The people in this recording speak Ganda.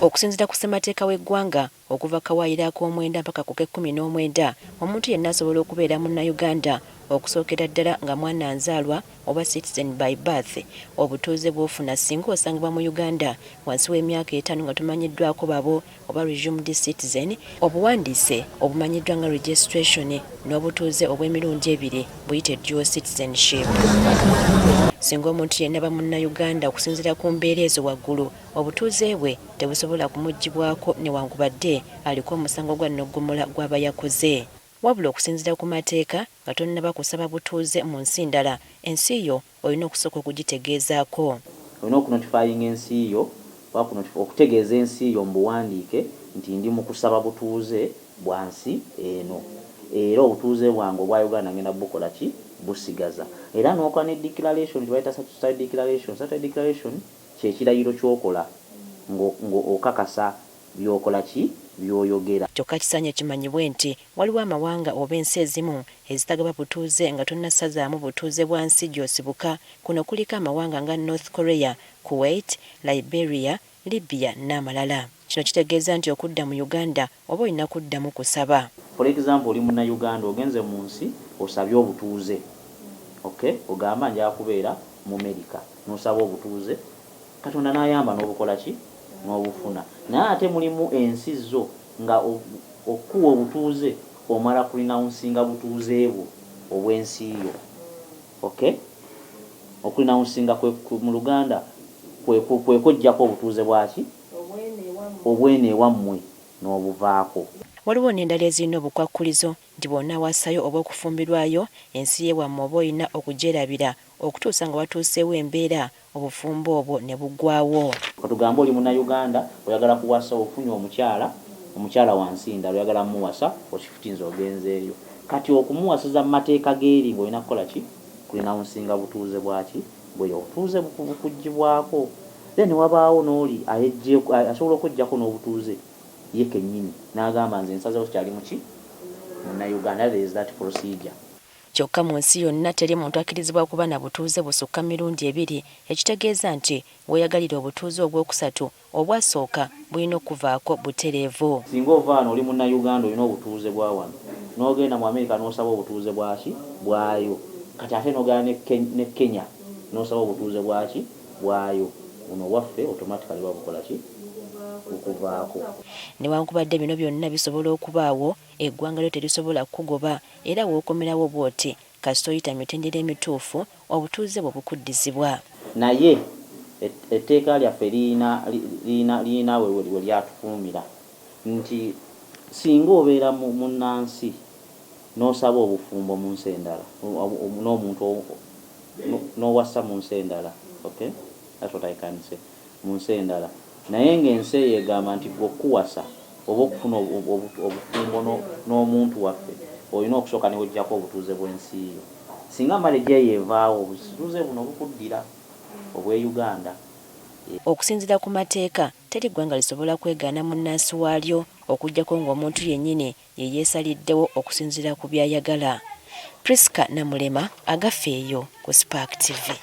Okusinziira ku ssemateeka w'eggwanga, okuva ku kawaayiro ak'omwenda mpaka ku k'ekkumi n'omwenda, omuntu yenna asobola okubeera Munnayuganda okusookera ddala nga mwana nzaalwa oba citizen by birth, obutuuze bw'ofuna singa osangibwa mu Uganda wansi w'emyaka etaano nga tomanyiddwako babo oba resumed citizen, obuwandiise obumanyiddwa nga registration n'obutuuze obw'emirundi ebiri buyite dual citizenship. Singa omuntu yenna aba Munnayuganda okusinziira ku mbeera ezo waggulu, obutuuze bwe tebusobola kumuggyibwako newankubadde aliko omusango gwa nnoggomola gw'aba yakoze. Wabula okusinziira ku mateeka, nga tonnaba kusaba butuuze mu nsi ndala, ensi yo olina okusooka okugitegeezaako. Olina okunotifayinga ensi yo oba okutegeeza ensi yo mu buwandiike nti ndi mu kusaba butuuze bwa nsi eno era obutuuze bwange obwa Uganda ngenda bukola ki? Busigaza. Era n'okola ne declaration kye bayita statutory declaration. Statutory declaration kye kirayiro ky'okola ng'okakasa by'okola ki? By'oyogera. Kyokka kisaanye kimanyibwe nti waliwo amawanga oba ensi ezimu ezitagaba butuuze nga tonnasazaamu butuuze bwa nsi gy'osibuka. Kuno kuliko amawanga nga North Korea, Kuwait, Liberia, Libya n'amalala. Kino kitegeeza nti okudda mu Uganda oba olina kuddamu kusaba. For example, oli Munnayuganda ogenze mu nsi osabye obutuuze, okay, ogamba njagala kubeera Mumerika n'osaba obutuuze, Katonda n'ayamba n'obukola ki? N'obufuna. Naye ate mulimu ensi zo nga okukuwa obutuuze omala ku renouncinga butuuze bwo obw'ensi yo. Okay? Okurenouncinga kwe, mu Luganda kwe, kwe kweggyako obutuuze bwaki? Obw'eno ewammwe n'obuvaako. Waliwo n'endala ezirina obukwakkulizo nti bw'onaawasayo oba okufumbirwayo, ensi y'ewammwe oba olina okugyerabira okutuusa nga watuuseewo embeera obufumbo obwo ne buggwaawo. Katugambe oli Munnayuganda oyagala kuwasa ofunye omukyala, omukyala wa nsi ndala oyagala mmuwasa oshifutinze ogenzeeyo. Kati okumuwasiza mu mateeka g'eri ng'olina kukola ki? Kurenouncinga butuuze bwaki? Bw'eyo. Obutuuze bukuggyibwako. Then ne wabaawo n'oli asobola okweggyako n'obutuuze ye kennyini n'agamba nze nsazeewo sikyali muki? Munnayuganda. There is that procedure. Kyokka mu nsi yonna teri muntu akkirizibwa kuba na butuuze busukka mirundi ebiri ekitegeeza nti w'oyagalira obutuuze obwokusatu, obwasooka bulina okukuvaako butereevu. Singa ova wano oli Munnayuganda olina obutuuze bwa wano n'ogenda mu Amerika n'osaba obutuuze bwaki? Bwayo. Kati ate n'ogenda ne Kenya n'osaba obutuuze bwaki? Bwayo. Buno obwaffe automatically buba bukola ki? Bukuvaako. Newankubadde bino byonna bisobola okubaawo, eggwanga lyo terisobola kukugoba era w'okomerawo bw'oti kasita oyita mu mitendera emituufu, obutuuze bwo bukuddizibwa. Naye etteeka lyaffe lirina, lirina, lirina we, we lyatukuumira nti singa obeera mu, munnansi n'osaba obufumbo mu nsi endala, n'omuntu, n'owasa mu nsi endala, okay, that's what I can say, mu nsi endala, naye ng'ensi eyo egamba nti ggwe okukuwasa oba okufuna obufumbo n'omuntu waffe olina okusooka ne weggyako obutuuze bw'ensi yo. Singa marriage eyo evaawo, obutuuze buno bukuddira obw'e Uganda. Okusinziira ku mateeka, teri ggwanga lisobola kwegaana munnansi waalyo okuggyako ng'omuntu yennyini ye yeesaliddewo okusinziira ku by'ayagala. Prisca Namulema, Agafeeyo ku Spark TV.